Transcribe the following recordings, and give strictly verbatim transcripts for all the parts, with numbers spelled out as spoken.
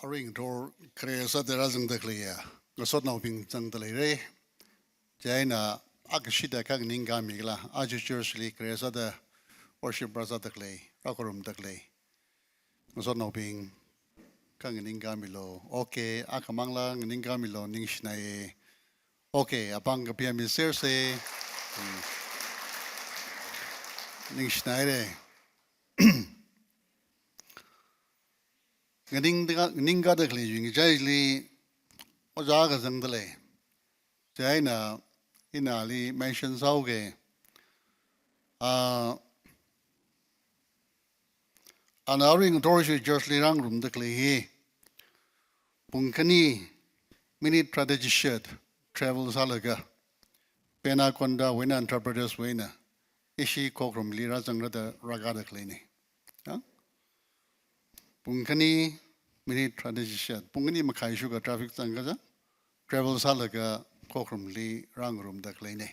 Aring thor khare sāda rāzangda khaleiya ngasotnaobing zangda leira. Chieina akashida kha nganingkāmikhala, aja church li khare sāda worship rāzāda khalei, rākhorumda khalei ngasotnaobing kha nganingkāmilu. Okay, akhamangla nganingkāmilu, ningshinai. Okay, apāng kapiami serse. Hmm. Ningshinaira. Nganingda, nganingkāda khalei ngachaili ojā akha zangda lei. Chieina ina ali mention sāuke. Ah, ana aring thor ishi church li rāngarumda khalei hi pung khani minute tharāda chishat travel sālaga Penakonda wui eina Andhra Pradesh wui eina ishi Khokharum li rāzangrada rākāda khaleina. Ya? Pung khani minute tharāda chishat, pung khani makhai shuka traffic zangkazang, travel sālaga Khokharum li rāngarumda khaleina.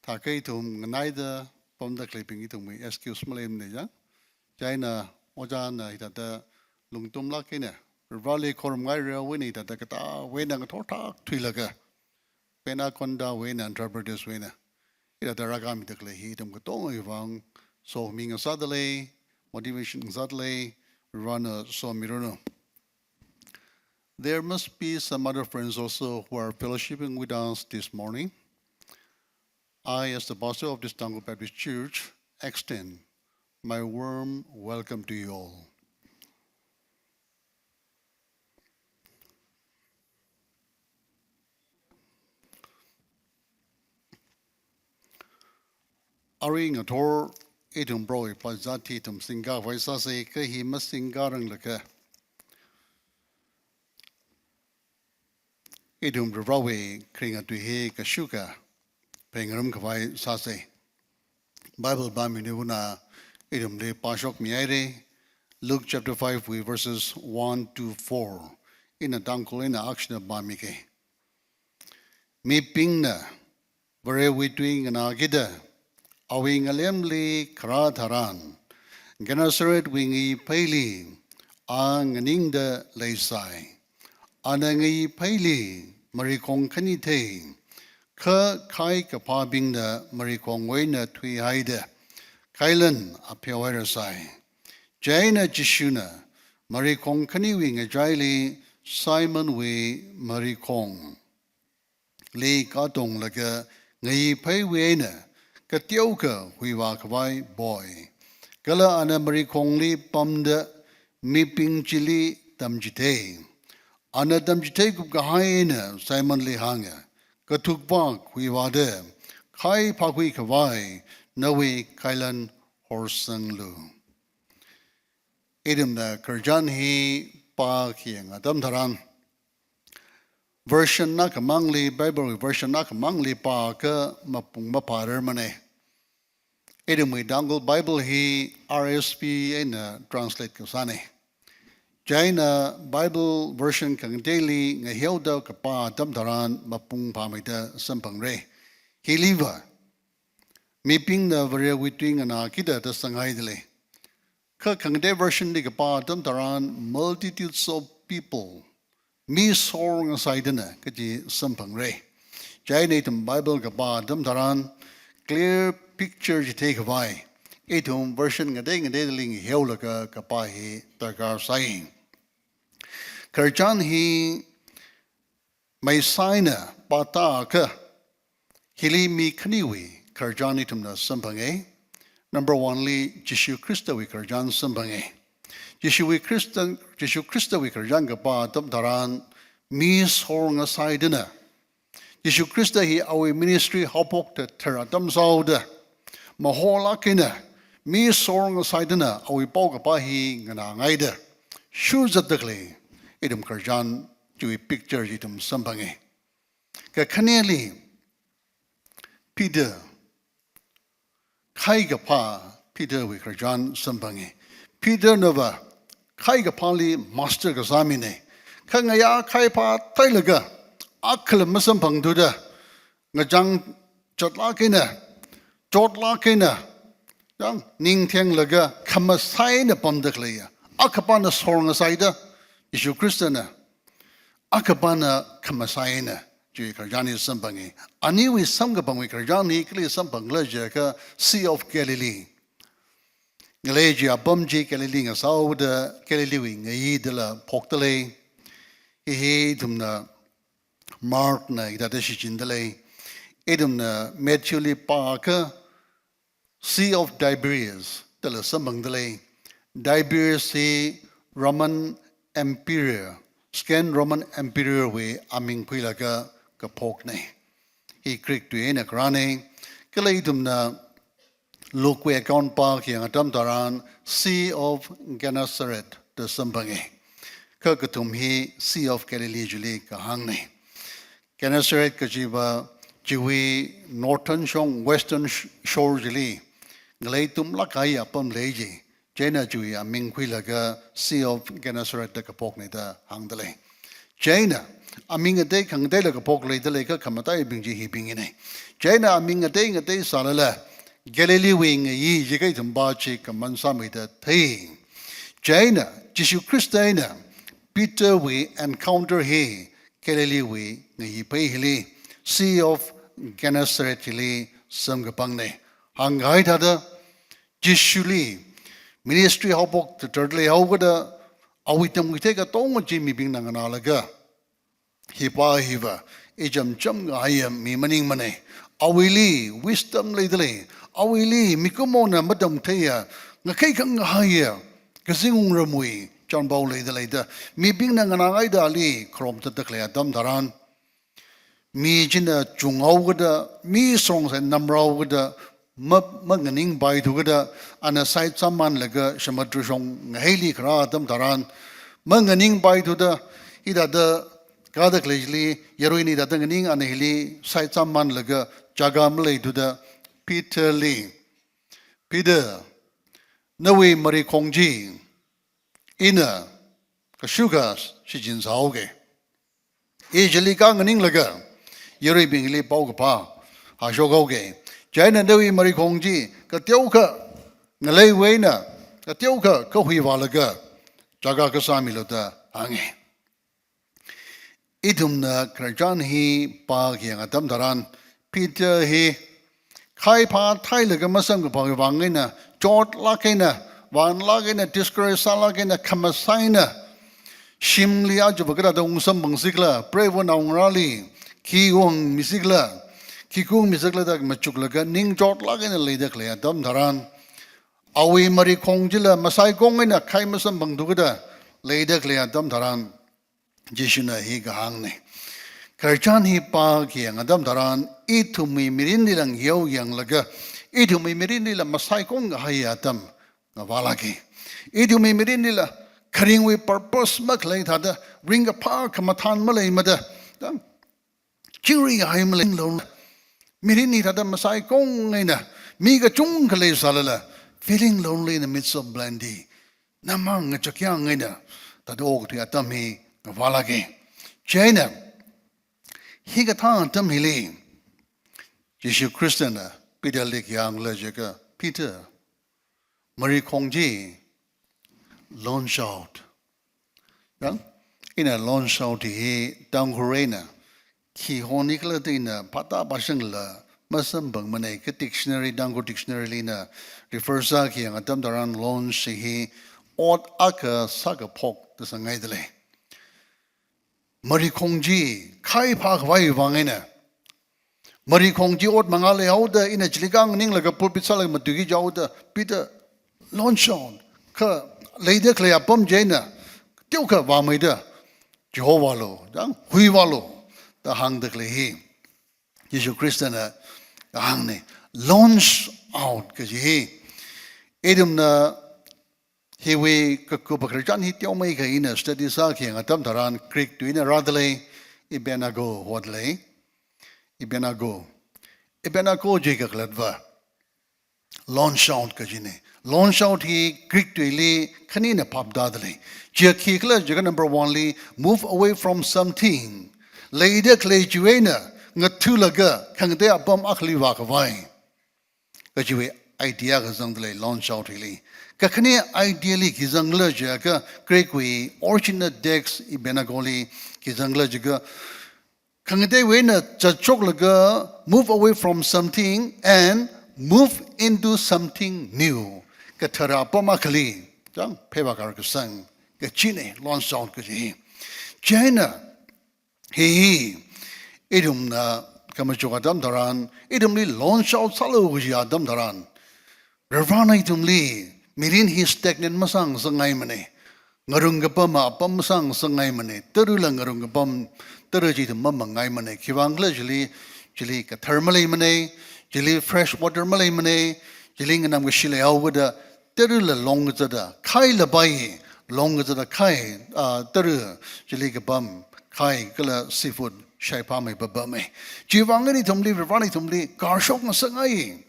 Thākha ithum nganaida pamda khaleibing ithumwui excuse maleimana ya. Chieina ojāna hithāda lungtumlāk eina, Vareli khorumngai reo wui eina hithāda katā wui eina ngathorthak thuilaga Penakonda wui eina Andhra Pradesh wui eina hithāda rākāmida khalei hi ithum katongawui vang somi ngasāda lei, motivation ngasāda lei, Varena somiranu. There must be some other friends also who are fellowshipping with us this morning. I, as the pastor of this Tangkhul Baptist Church, extend my warm welcome to you all. Aring athor ithum Prohowui pazat hi ithum singkhavai sāsa, kha hi masingkaranglakha ithum Prohowui kharinga tui hi kashuka phengarum khavai sāsa. Bible pāmi nivuna ithumli pāshokmihaira, Luke chapter five wui verses one to four. Ina Tangkhul eina akshina pāmike. Mibingna Varewui tui nganākida awui ngalemli kharā tharan, Gennesaretwui ngayipheili a nganingda leisai. Ana ngayipheili marikhong khani thei, kha khai kaphābingna marikhongwui eina thuihaida khailan apheohairasai. Chieina Jishuna marikhong khaniwui ngachaili Simonwui marikhong li katonglaga ngayipheiwui eina kateokha huivā khavai poi. Kala ana marikhongli pamda mibing chili tamchithei. Ana tamchithei kupkahai eina Simonli hānga, "Kathukvak huivāda khai phākhui khavai nawui khailan horsanglu." Ithumna khararchan hi pākhayang atam tharan, version akhamangli, Bible version akhamangli pākha mapung maphārarmana. Ithumwui Tangkhul Bible hi R S V eina translate kasāna. Chieina Bible version khangateili ngaheoda kapā atam tharan mapung phāmeida samphangra. Hiliva, mibingna Varewui tui nganākida da sanghaida lei. Kha khangatei version li kapā atam tharan multitudes of people, mi sor ngasaidana kaji samphangra. Chieina ithum Bible kapā atam tharan clear picture chithei khavai ithum version ngatei ngateili ngaheolaga kapā hi darkar sai. Khararchan hi maisai eina pātākha, hili mi khaniwui khararchan ithumna samphanga. Number one li Jishu Khristawui khararchan samphanga. Jishuwui Khrista, Jishu Khristawui khararchan kapā atam tharan mi sor ngasaidana, Jishu Khrista hi awui ministry haophokta thar atam sāhaoda, mahorlāk eina mi sor ngasaidana awui paokaphā hi nganāngaida shur zatda khalei ithum khararchan chiwui picture chi ithum samphanga. Kakhaneli Peter, khai kaphā Peterwui khararchan samphanga. Peter nava khai kaphāli master kasā mina. Kha ngayā khai phātheilaga akhala masamphangthuda, ngachang chotlāk eina, chotlāk eina, yang ningthenglaga khamasai eina pamda khaleiya, akhapana sor ngasaida, Jishu Khristana, akapana khamasai eina, chiwui khararchan hi samphanga. Aniwui samkaphangwui khararchan hi kali samphangkhala jiakha Sea of Galilee. Ngalei chi apam chi Galilee ngasāhaoda Galileewui ngayi dala phokdalei. Hi hi ithumna Markna hithāda shichin dalei. Ithumna Matthewli pākha Sea of Tiberias dala samphangdalei. Tiberias hi Roman Emperor, second Roman Emperor wui aming khuilaga kaphokna. Hi Greek tui eina kharāna. Kala ithumna Luke wui account pākhayang atam tharan Sea of Gennesaret da samphanga. Kha kathum hi Sea of Galilee chili kahāngna. Gennesaret kajiva chiwui northern shong, western sh-, shore chili ngalei tumlāk kahai apam lei ji. Chieina chiwui aming khuilaga Sea of Gennesaret da kaphokna da hāngdalei. Chieina aming ngatei khangateila kaphok leidalei, kha khamataibing chi hibing hina. Chieina aming ngatei ngatei sālala Galileewui ngayi jiakha ithum pā chi common sāmeida thei. Chieina Jishu Khrista eina Peterwui encounter hi Galileewui ngayi phei hili, Sea of Gennesaret hili samkaphangna. Hāngkahai thāda, Jishuli ministry haophok tharan leihaokida, awui tamkhuithei katonga chi mibingna nganālaga, hi pā hiva ichamcham kahaiya mi maningmana. Awuili wisdom leidalei, awuili mikumona matamtheiya, ngakhei khangahaiya, kazingramwui chanpao leidalei da mibingna nganāngaida ali kharomthatda khalei atam tharan, mi china chunghaokida, mi songsa namraokida, ma, manganingpaithukida, ana side sāmānlaga samudra shong ngaheili kharā atam tharan, manganingpaithuda, hithāda kāda khaleili, yaruina hithāda nganing, ana hili side sāmānlaga, chaka maleithuda, Peterli, Peter, nawui marikhong chi ina kashukha shichin sāhaoga. I chili kā nganinglaga, yaruibingli paokaphā hāshokhaoga. Chieina nawui marikhong chi kateokha ngaleiwui eina, kateokha kahui vālaga, chaka kasāmilu da hānga. Ithumna khararchan hi pākhayang atam tharan, Peter hi khai phāthailaga masamkaphangwui vang eina, chotlāk eina, vānlāk eina, discourage sālāk eina, khamasai eina, shimli aja va kathāda ungsamphangsi khala, preiva naongarāli khi ungmisi khala, khi ungmisi khala da machuklaga ning chotlāk eina leida khalei atam tharan, awui marikhong chila masaikong eina khai masamphangthukida leida khalei atam tharan, Jishuna hi kahāngna. Khararchan hi pākhayang atam tharan, ithumwui mirinli langhiao yanglaga, ithumwui mirinlila masaikong kahai atam ngavālāka. Ithumwui mirinlila kharingwui purpose makhalei thāda, ringkaphā khamathān maleimada, dang, chingri kahai malei lonely. Mirin hithāda masaikong eina, mi kachungkha leisālala, feeling lonely in the midst of plenty. Namang ngachakyang eina, thāda okathui atam hi ngavālāka. Chieina, hikathā atam hili, Jishu Khristana Peterli khi hāngkhala jiakha, Peter, marikhong chi launch out. Yang, ina launch out hi Tangkhul eina khi honi khala da ina phātā phāshangla masamphangmana, kha dictionary, Tangkhul dictionary li ina refer sākhayang atam tharan launch hi ot akha sākaphok da sāngaidalei. Marikhong chi khai phākhavai vang eina, marikhong chi ot mangā leihaoda, ina chili kā nganinglaga pulpit sālaga matuiki jihaoda, Peter, launch out, kha leida khalei apam chieina teokha vāmeida, chihovālu, dang, huivālu da hāngda khalei hi Jishu Khristana hāngna. Launch out kaji hi, ithumna hiwui kakup khararchan hi teomeikha ina study sākhayang atam tharan Greek tuina rādalei, epenago hotdalei. Epenago. Epenago chi kakhalatva launch out kajina. Launch out hi Greek tuili khanina phaptādalei. Chiya khikhala jiakha number one li, move away from something. Leida khalei chiwui eina ngathalaga khangatei apam akhali vākhavai kajiwui idea kazangdalei launch out hili. Kakhane idea li khi zangla jiakha Greek wui original text Hibernico li khi zangla jiakha khangateiwui eina zatshok laga move away from something and move into something new. Kathara apam akhali, chang, pheiva karkasang kachina, launch out kaji. Chieina, hi, hi, ithumna khamachuk atam tharan, ithumli launch out sālu kaji atam tharan, Varivarana ithumli, mirin hi stagnant masāngasakngaimana. Ngarung kapam apam masāngasakngaimana. Tarala ngarung kapam, tara chi ithum mamangaimana. Khiwuivang khala chili, chili kathar maleimana, chili fresh water maleimana, chili nganam kashi leihaoda, tarala long kazata, khai lapai, long kazata khai, ah, tara, chili kapam, khai kala seafood, shaiphāmei papamei. Chiwuivang eina ithumli, Varivarana ithumli, karshokngasakngai.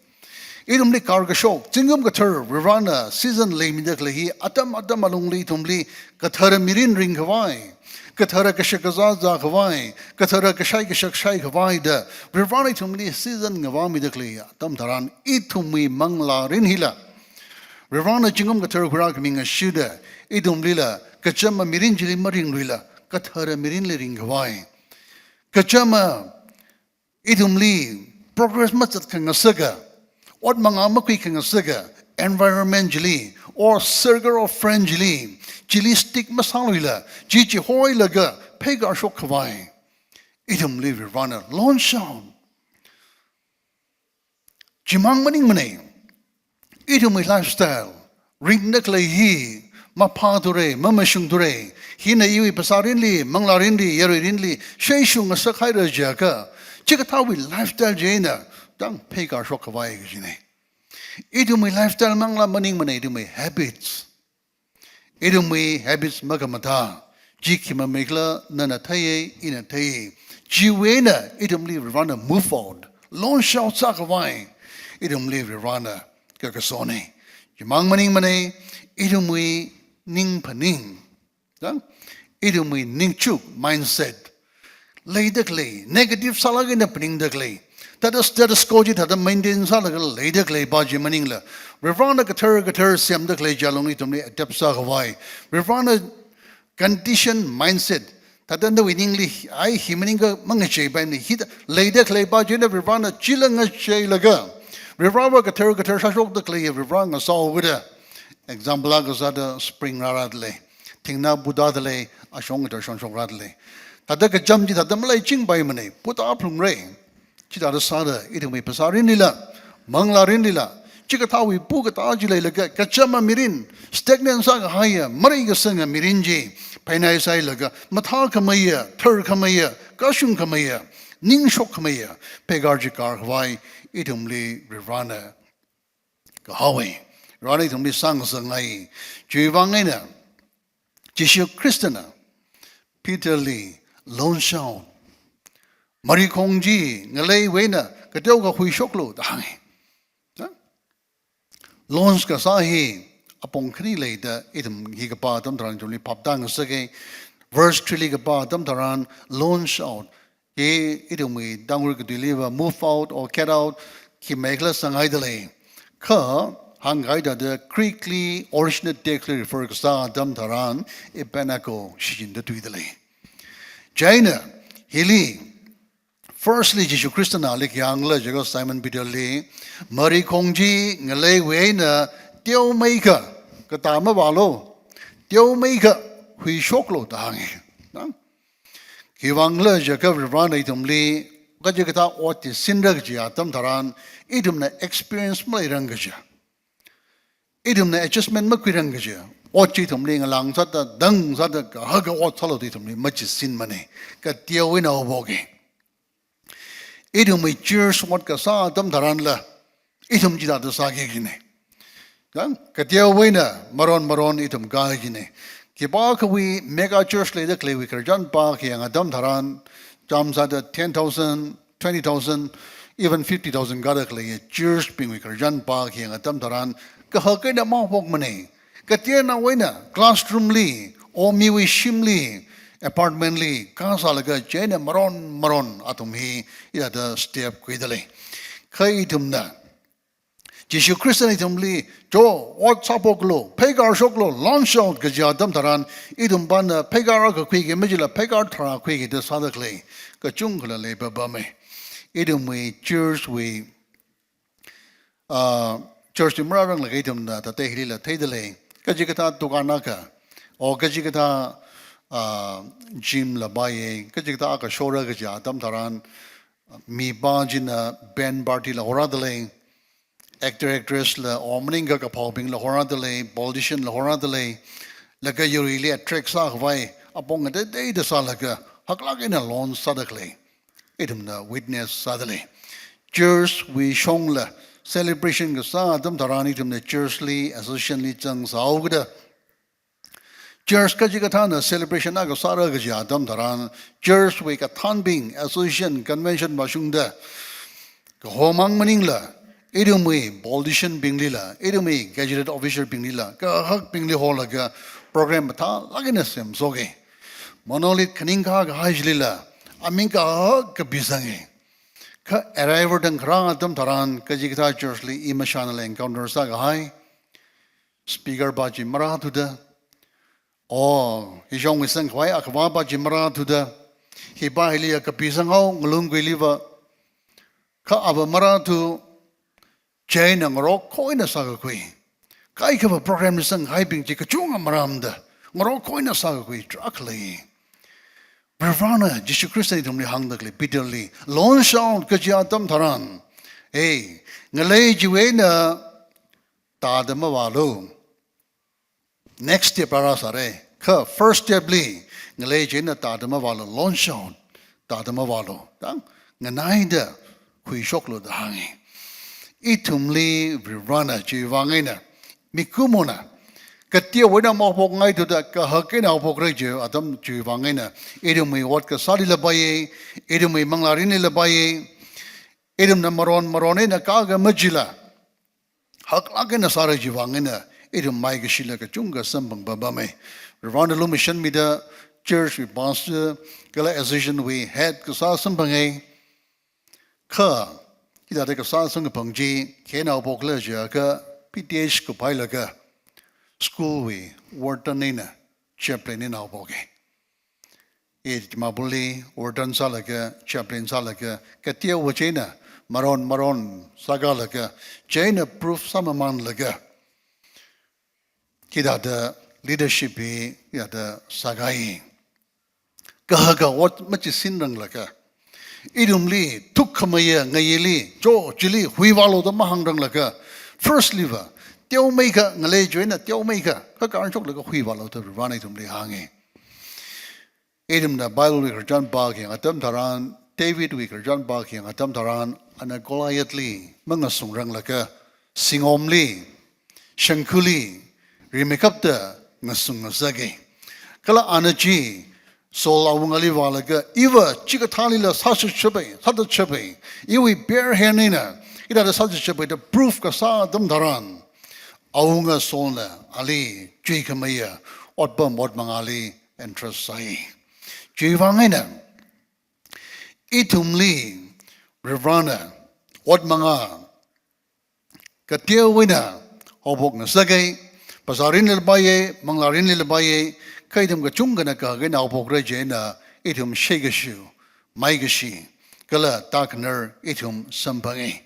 Ithumli karkashok, zingkum kathar, Varivarana season leimida khalei hi, atam atam alungli ithumli, kathara mirin ringkhavai, kathara kashak kazā zākhavai, kathara kashai kashak shaikhavai da, Varivarana ithumli season ngavāmida khalei atam tharan, ithumwui manglārin hila, Varivarana zingkum kathar khuirākhami ngashuda, ithumlila, kachama mirin chili maringluila, kathara mirinli ringkhavai. Kachama ithumli progress mazatkhangasaka, ot mangā makhuikhangasaka, environment chili, or circle of friend chili, chili stick masāluila, chi chihoilaga, pheikarshok khavai. Ithumli Varivarana launch out. Chimang maningmana. Ithumwui lifestyle, ringda khalei hi, maphāthura, mamashungthura, hina iwui phasārinli, manglārinli, yaruirinli, shaishungngasakhaira jiakha, chikathāwui lifestyle chieina, tang pheikarshok khavai kajina. Ithumwui lifestyle mangla maningmana, ithumwui habits. Ithumwui habits makhamathā, chi khi mameikhala nana theiya, ina theiya. Chiwui eina ithumli Varivarana move out, launch out sākhavai, ithumli Varivarana kakasona. Chimang maningmana, ithumwui ning phaning, ya? Ithumwui ningchuk, mindset, leida khalei, negative sālaga ina phaningda khalei, thāda status quo chi thāda maintain sālaga leida khalei pa chi maningla, Varivarana kathar kathar semda khalei chi alungli ithumli adapt sākhavai. Varivarana condition mindset, thāda nawui ningli, ai hi maningakha mangacheipaimana, hithāda leida khalei pa china Varivarana chila ngacheilaga, Varivarava kathar kathar sāshokda khalei Varivara ngasāhaoda. Example akha sāda spring rārada lei, thingna puda dalei, ashong kathar shongshok rāda lei. Thāda kacham chi thāda maleichingpaimana, puda phalungra. Chithāda sāda, ithumwui phasārinlila, manglārinlila, chikathāwui pu katā chi leilaga, kachama mirin, stagnant sākahaiya, mareikasanga mirin chi, phainai sāhailaga, mathākhameiya, tharkhameiya, kashungkhameiya, ningshokkhameiya, pheikar chikar khavai, ithumli Varivarana kahaowa. Varivarana ithumli sāngasakngai. Chiwuivang eina, Jishu Khristana, Peterli, launch out. Marikhong chi, ngaleiwui eina, kateokha huishoklu, da hānga. Ha? Launch kasā hi, apong khani leida, ithum hi kapā atam tharan ithumli phaptāngasaka. Verse three li kapā atam tharan, launch out. Hi ithumwui Tangkhul katuiliva move out or get out, khi meikhala sanghaida lei. Kha, hāngkahai thāda Greek li original text li refer kasā atam tharan, epanago shichinda tuida lei. Chieina, hili, firstly, Jishu Khristana ali khi hāngla jiakha Simon Peterli, marikhong chi ngaleiwui eina teomeikha, katā mavālu, teomeikha huishoklu da hānga. Na? Khiwuivang khala jiakha Varivarana ithumli, kachikathā ot chi sinra kaji atam tharan, ithumna experience maleirang kaja. Ithumna adjustment makhuirang kaja. Ot chi ithumli ngalāng sāda, dang sāda, kahaka ot sālu da ithumli machisinmana. Kateowui eina haophokki. Ithumwui church ot kasā atam tharanla, ithum chithāda sāki kajina. Kang, kateowui eina maron maron ithum kāki kajina. Khipākhawui mega church leida khaleiwui khararchan pākayang atam tharan, chām sāda ten thousand, twenty thousand, even fifty thousand kāda khalei church bingwui khararchan pākayang atam tharan, kahaka eina mahaophokmana. Kateonao eina classroom li, or miwui shimli, apartment li, kasālaga chieina maron maron athum hi, hithāda step khuida lei. Kha ithumna, Jishu Khristana ithumli, "Jo, ot sāphoklu, pheikar shoklu, launch out," kaji atam tharan, ithum pāna pheikar akha khuiki majila pheikar tharā khuiki da sāda khalei kachungkhala leipapamei. Ithumwui church wui, ah, church wui marāranglakha ithumna tatei hilila theida lei. Kachikathā dukan akha, o kachikathā, ah, gym la paiya, kachikathā akha shora kaji atam tharan, mipā china band party la horāda lei, actor actress la, o maningakha kaphaobing la horāda lei, politician la horāda lei, laga yaruili attract sākhavai apong ngateiteida sālaga haklāk eina launch sāda khalei ithumna witness sāda lei. Church wui shongla celebration kasā atam tharan ithumna church li, association li zangsāhaokida, church kachikathāna celebration akha sāra kaji atam tharan, church wui kathānbing, association, convention mashungda, kahomang maningla, ithumwui politician binglila, ithumwui gazetted officer binglila, kahakbingli holaga program mathālāk eina semshoka. Monolith khaningkha kahai chilila, aming kahak kapisanga. Kha arrival tangkharā atam tharan, kachikathā church li i mashanala encounter sākahai speaker pā chi marāthuda, o, hishongwui sangkhavai akhavā pā chi marāthuda, hi pā hili ya kapisanghao ngalung kuiliva, kha ava marāthu, chieina ngarokkhoi eina sākakhui. Kaikhava program li sanghaibing chi kachunga marāmada, ngarokkhoi eina sākakhui tarākha lei. Varivarana Jishu Khristana ithumli hāngda khalei Peter li, launch out kaji atam tharan, hey, ngalei chiwui eina tāda mavālu. Next step rāra sāra. Kha first step li, ngalei china tāda mavālu, launch out, tāda mavālu. Tang, nganaida khuishoklu da hānga. Ithumli Varivarana chiwui vang eina, mikumona kateowui eina mahaophokngaithuda kahak eina haophokra chiwui atam chiwui vang eina, ithumwui ot kasālila paiya, ithumwui manglārinlila paiya, ithumna maron maron eina kakā majila haklāk eina sāra chiwui vang eina, ithum maikashila kachungkha samphang papamei. Varivarana lumashanmida church wui pastor kala association wui head kasā samphanga. Kha, hithāda kasā samkaphang chi khi eina haophokhala jiakha, P T H kaphailaga school wui warden eina, chaplain eina haophoka. I Dimapurli warden sālaga, chaplain sālaga, kateowa china maron maron sākalaga, china proof sāmamanlaga, hithāda leadership hi hithāda sākahai. Kahaka ot machisinranglaga, ithumli thukkhameiya ngayili, jo, chili huivālu da mahāngranglaga, firstly va, teomeikha, ngalei chiwui eina teomeikha, kha karan shoklaga huivālu da Varivarana ithumli hānga. Ithumna Bible wui khararchan pākhayang atam tharan, David wui khararchan pākhayang atam tharan, ana Goliath li mangasungranglaga, singomli, shangkhuli, rimeikapta ngasung ngasaka. Kala ana chi, Saul awungali vālaga, iva chikathālila sāshapei, sāthatshapei, iwui bare hand eina, hithāda sāthatshapei da proof kasā atam tharan, awunga Saulna ali chuikhameiya otpam ot mangāli entrust sāi. Chiwui vang eina, ithumli Varivarana ot mangā kateowui eina haophok ngasaka, phasārinlila paiya, manglārinlila paiya, kha ithum kachungkhana kahak eina haophokra china ithum sheikashiu, maikashi, kala tākhanar ithum samphanga.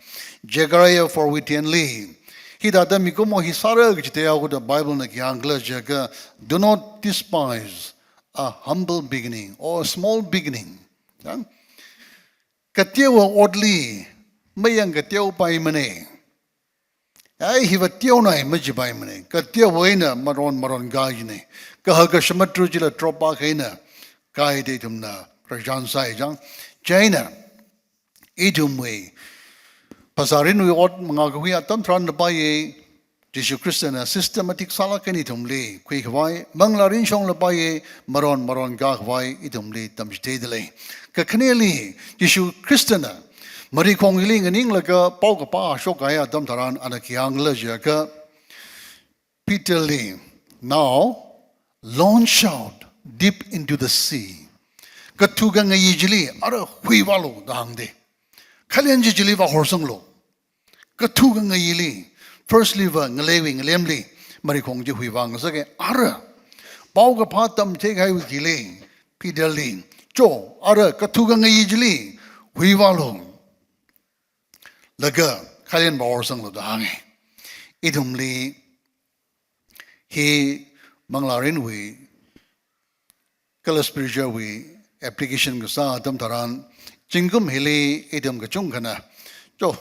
Zechariah four wui ten li, hithāda mikumo hi sāra kaji theihaokida Bible na khi hāngkhala jiakha, "Do not despise a humble beginning or a small beginning." Yang? Kateowa otli mayang kateopaimana. Ai, hiva teonai majipaimana. Kateowui eina maron maron kajina. Kahaka shamatru chila tropa kaina kai da ithumna khararchan sāi chang. Chieina, ithumwui phasārinwui ot mangā kakhui atam tharanla paiya, Jishu Khristana systematic sālāk eina ithumli khuikhavai, manglārin shongla paiya, maron maron kakhavai ithumli tamchitheida lei. Kakhaneli, Jishu Khristana marikhong hili nganinglaga paokapā shokkahai atam tharan ana khi hāngkhala jiakha, Peter li, "Now launch out deep into the sea." Kathuka ngayi chili ara huivālu da hāngda. Khalen chi chili vāhorsanglu. Kathuka ngayili, Firstly va ngaleiwui ngalemli marikhong chi huivāngasaka. Ara paokaphā tamtheikahaiwui thili, Peterli, cho, ara kathu kangayi chili huivālu, laga khalen va horsanglu da hānga. Ithumli hi manglārinwui kala spiritual wui application kasā atam tharan, zingkum hili ithum kachungkhana, cho,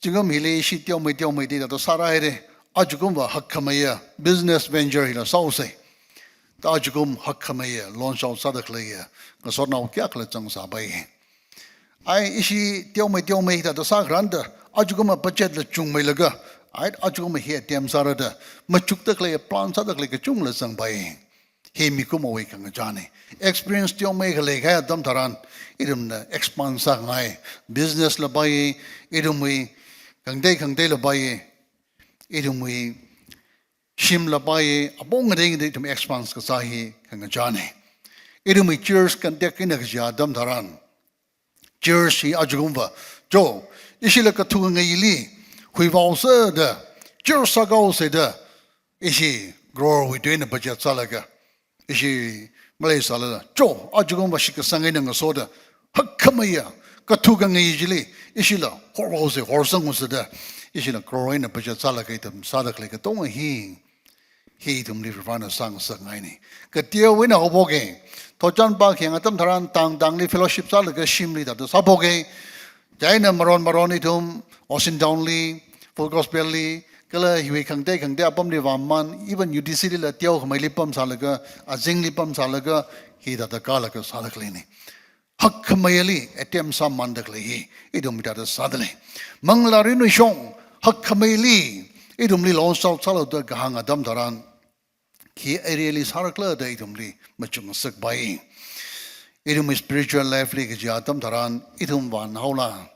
zingkum hili ishi teomeiteomei thāda sāra haira, ajakumva hakkhameiya business venture hila sāusa, da ajakum hakkhameiya loan shao sāda khaleiya ngasotnao kayākhala zangsāpai. Ai, ishi teomeiteomei thāda sākharānda, ajakumva budget la chungmeilaga, ai, ajakumva hi attempt sāra da machukda khalei, plan sāda khalei kachungla zangpai. Hi mikumowui khangachāna. Experience teomei khalei kahai atam tharan, ithumna expand sāngai. Business la pai, ithumwui khangatei khangateila pai, ithumwui shimla pai, apong ngatei ngatei ithum expand kasā hi khangachāna. Ithumwui church contact eina kaji atam tharan, church hi ajakumva, cho, ishila kathu kangayili huivāusa da, church sākhuisa da, ishi crore wui tuina budget sālaga, ishi maleisālala, cho, ajakumva shitkasang eina ngasoda, hakkhameiya kathu kangayi chili ishila horvāusa, horsangusa da, ishila crore eina budget sālaga ithum sāda khalei katonga hi, hi ithumli Varivarana sāngasakngaina. Kateowui eina haophoka. Thotchan pākhayang atam tharan tangtangli fellowship sālaga shimli thāda sāphoka. Chieina maron maron ithum Ocean Town li, Full Gospel li, kala hiwui khangatei khangatei apamli vāmamān, even U T C lila teokhameili pamsālaga, azingli pamsālaga, hithāda kālaga sāda khaleina. Hakkhameili attempt sāmamānda khalei hi ithum hithāda sāda lei. Manglārinwui shong hakkhameili ithumli loan shao sālu da kahāng atam tharan, khi areali sārakhala da ithumli machukngasakpai. Ithumwui spiritual life li kaji atam tharan, ithum vānhaola?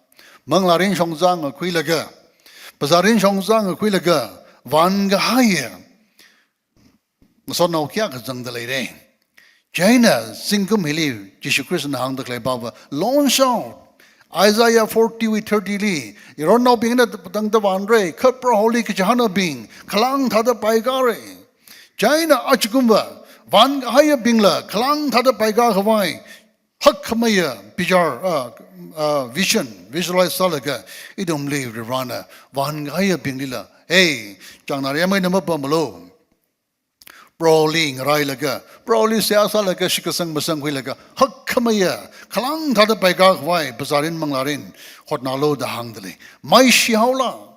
Manglārin shongzā ngakhuilaga, bazārin shongzā ngakhuilaga vānkahaiya ngasotnao kayākha zangda leira. Chieina zingkum hili Jishu Khristana hāngda khalei pava, loan shao. Isaiah forty wui thirty li, yaronnaobingna tangda vānra, kha Proholi kachihānabing khalāng thāda paikāra. Chieina ajakumva vānkahaiyabingla khalāng thāda paikā khavai, hakkhameiya bichar, ah, ah, vision, visualize sālaga, ithumli Varivarana vānkahaiyabinglila, hey, chāngnārimeina mapamlu. Proholi ngarailaga, Proholi seihā sālaga, shitkasang masangkhuilaga, hakkhameiya khalāng thāda paikā khavai bazārin manglārin hotnālu da hāngda lei. Maishihaola?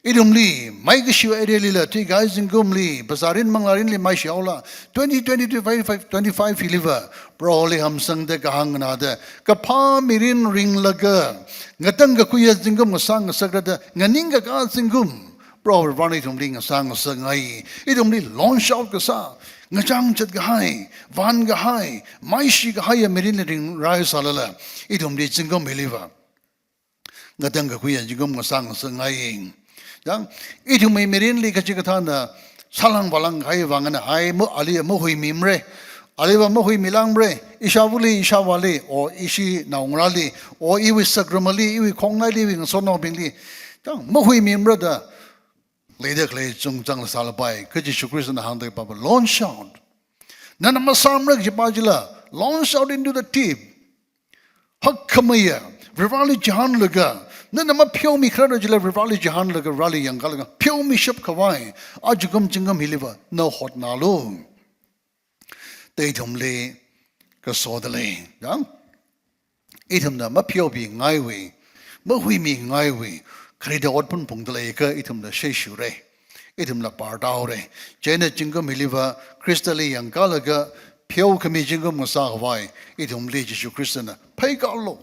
Ithumli, maikashiwui arealila, thuikahai zingkumli, bazārin manglārinli maishihaola? Twenty twenty-five, twenty-five hiliva Proholi hamsangda kahāng nganāda, kaphā mirin ringlaga, ngatangkakhuiya zingkum ngasāngasakra da nganingkakā zingkum Proho Varivarana ithumli ngasāngasakngai. Ithumli loan shao kasā, ngachang chatkahai, vānkahai, maishikahaiya mirinli ringrāsālala, ithumli zingkum hiliva ngatangkakhuiya zingkum ngasāngasakngai. Chang, ithumwui mirinli kachikathāna sālāng vālāngkahai vang eina, hai, ma, ali mahuimimara, aliva mahuimilāngmara, ishāvali, ishāvāli, or ishi naongarāli, or iwui sakramali, iwui khongnaili, iwui ngasotnaobingli, chang, mahuimimara da leida khalei chungchangla sālapai. Kha Jishu Khristana hāngda pava, loan shao. Nana masāmara kajipa chila, loan shao into the deep. Hakkhameiya Varivarali chihānlaga, nana mapheomikharar chila Varivarali chihānlaga, Varivarali yangkālaga pheomishap khavai ajakum zingkum hiliva na hotnālu da ithumli kasoda lei. Chang, ithumna mapheobingaiwui, mahuimingaiwui kharida ot phungphungda lei kha ithumla sheshura, ithumla pārtāhaora. Chieina zingkum hiliva Khristali yangkālaga pheokhami zingkum ngasā khavai ithumli Jishu Khristana pheikālu.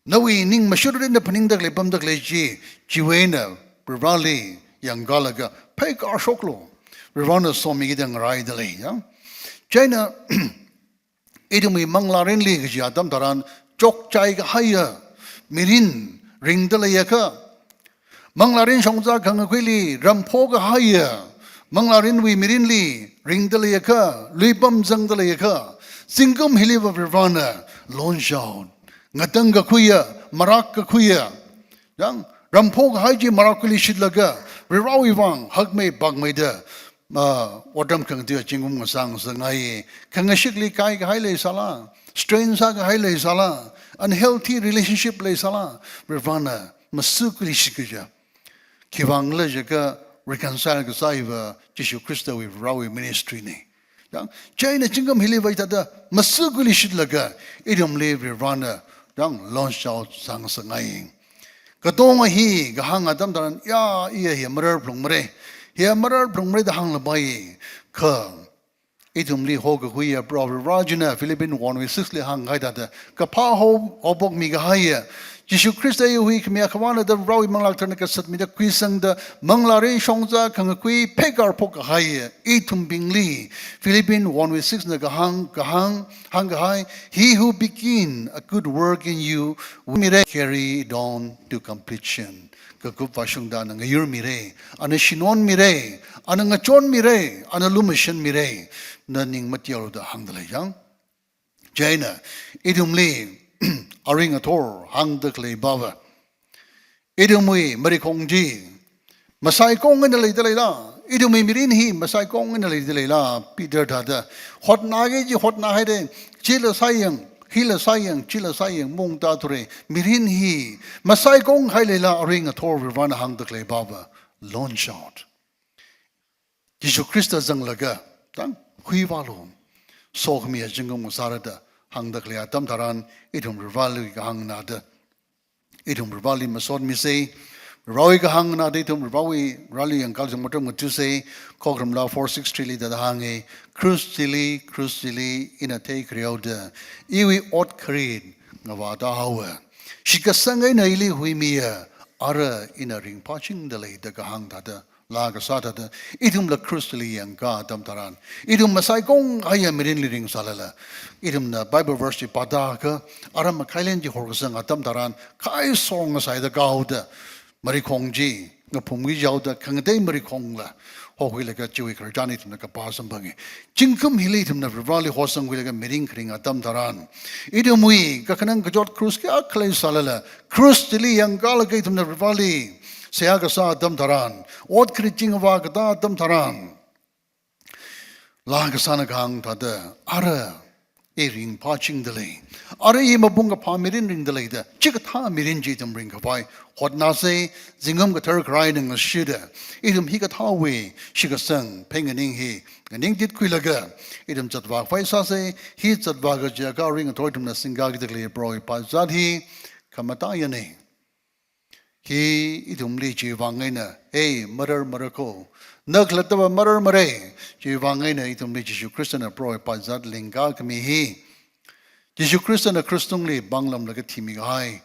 Nawui ning mashurda phaningda khalei pamda khalei chi, chiwui eina Varivarali yangkālaga pheikāshoklu. Varivarana somikida ngaraida lei, ya. Chieina ithumwui manglārinli kaji atam tharan, chokchaikahaiya mirin ringda leiakha, manglārin shongzā khangakhuili ramphokahaiya manglārinwui mirinli ringda leiakha, luipam zangda leiakha, zingkum hiliva Varivarana loan shao, ngatangkakhuiya, marākkakhuiya, chang, Ramphok kahai chi marākhuili shitlaga, Varivarawui vang, hakmei pakmeida, ah, otram khangatei zingkum ngasā ngasāngai. Khangashikli kai kahai leisāla, strain sākahai leisāla, unhealthy relationship leisāla, Varivarana masākhuili shitkaja. Khiwuivangkhala jiakha reconcile kasā hiva Jishu Khristawui Varivarawui ministry na. Yang, chieina zingkum hili vāi thāda masākhuili shitlaga, ithumli Varivarana, yang, launch out sāngasāngai. Katonga hi kahāng atam tharan, ya, iya hi marar phlung mare. Hi marar phlung mare da hānglapai. Kha, ithumli hokakhui ya Proho Varivara china Philippians one wui six li hāngkahai thāda, kaphā haophokmi kahai ya, Jishu Khrista hi huikhami akhavana da Varivarawui Manglā Katharana kasatmida khuisangda, manglā rin shongza khangakhui phekar phokkahai ya, ithumbingli, Philippians one wui six na kahāng, kahāng, hāngkahai, "He who begin a good work in you will mire carry it on to completion." Kakup vāshungda ana ngayurmire, ana shinonmire, ana ngachonmire, ana lumashanmire, na ning mateo da hāngda lei yang. Chieina, ithumli, arui ngathor hāngda khalei bava. Ithumwui marikhong chi, masaikong eina leida leila, ithumwui mirin hi masaikong eina leida leila, Peter thāda, hotnaki kaji hotnahaire, chila sāyang, hila sāyang, chila sāyang, mungta thure, mirin hi, masaikong hai leila, arui ngathor Varivarana hāngda khalei bava, launch out. Jishu Khrista zanglaga, tang, huivālu. Sokhami ya zingkum ngasāra da, hāngda khalei atam tharan, ithum Varivarali kahāng nganāda, ithum Varivarali masotmisei, Varivarawui kahāng nganāda ithum Varivarawui, Varivarali yangkāli zang matram ngathuisei, Khokharamla four six three li thāda hānga, "Krush chili, krush chili, ina theikhareo da, iwui ot kharit ngavāta haowa. Shitkasang eina ili huimiya, ara ina ringphāchingda lei," da kahāng thāda, laa kasā thāda, ithumla krush chili yangkā atam tharan, ithum masaikong haiya mirinli ringsālala, ithumna Bible verse chi pāda kha, ara makhailen chi horkasang atam tharan, khai song ngasāida kahaoda, marikhong chi, ngaphumki jaoda, khangatei marikhongla, hokhuilaga chiwui khararchan ithumna kapā samphanga. Zingkum hili ithumna Varivarali hosangkhuilaga mirin kharing atam tharan, ithumwui kakhanang kachot krush kayākha leisālala, krush chili yangkālaga ithumna Varivarali seihā kasā atam tharan, ot kharit chi ngavā katā atam tharan, laa kasāna kahāng thāda, ara, i ringphāchingda lei. Ara i mapung kaphā mirin ringda lei da, chikathā mirin chi ithum ringkhavai hotnāsei, zingkum kathar kharā eina ngashida, ithum hikathāwui shitkasang phenganing hi nganingtit khuilaga, ithum zatvākhavai sāsei, hi zatvā kajiakha arui ngathor ithumna singkakida khalei Prohowui pāzat hi khamataiya na. Hi ithumli chiwuivang eina, ei, marar marakho, na khalattava marar mare, chiwuivang eina ithumli Jishu Khristana Prohowui pāzat lingkakhami hi, Jishu Khristana krush tungli pānglamlaga thimi kahai.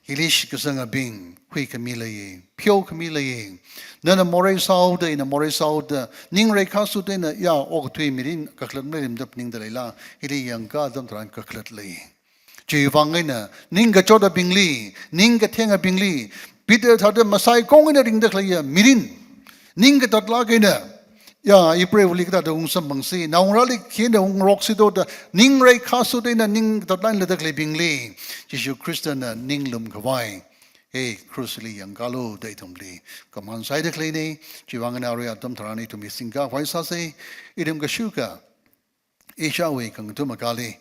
Hili shitkasangabing, huikhami leiya, pheokhami leiya. Nana morei sāhaoda, ina morei sāhaoda, ning reikha suda ina, ya, okathui mirin kakhalat maleimada phaningda leila, hili yangkā atam tharan kakhalat lei. Chiwuivang eina, ning kachotabingli, ning kathengabingli, Peter thāda masaikong eina ringda khaleiya mirin, ning katatlāk eina, ya, ipreivali kathāda ungsamphangsi, naongarāli khi eina ungroksi do da, ning reikha suda ina ning katatlāk eina leida khaleibingli, Jishu Khristana ninglum khavai, ei, krushli yangkālu da ithumli command sāhaida khaleina. Chiwuivang eina arui atam tharan ithum hi singkakhavai sāsei, ithum kashuka, ichāwui khangathum akali,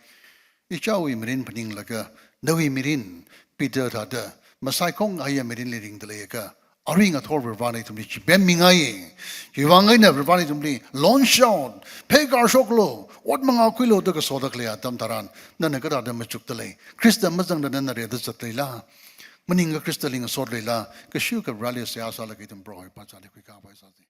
ichāwui mirin phaninglaga, nawui mirin, Peter thāda, masaikong haiya mirinli ringda leiakha, arui ngathor Varivarana ithumli chipemmingai. Chiwuivang eina Varivarana ithumli launch out, pheikar shoklu, ot mangā khuilu da kasoda khalei atam tharan, nana kathāda machukda lei. Khrista mazangda nana rida zat leila. Maningakha Khristali ngasot leila. Kashuka Varivarali seihā sālaga ithum Prohowui pāzatli khuikakhavai sāsei.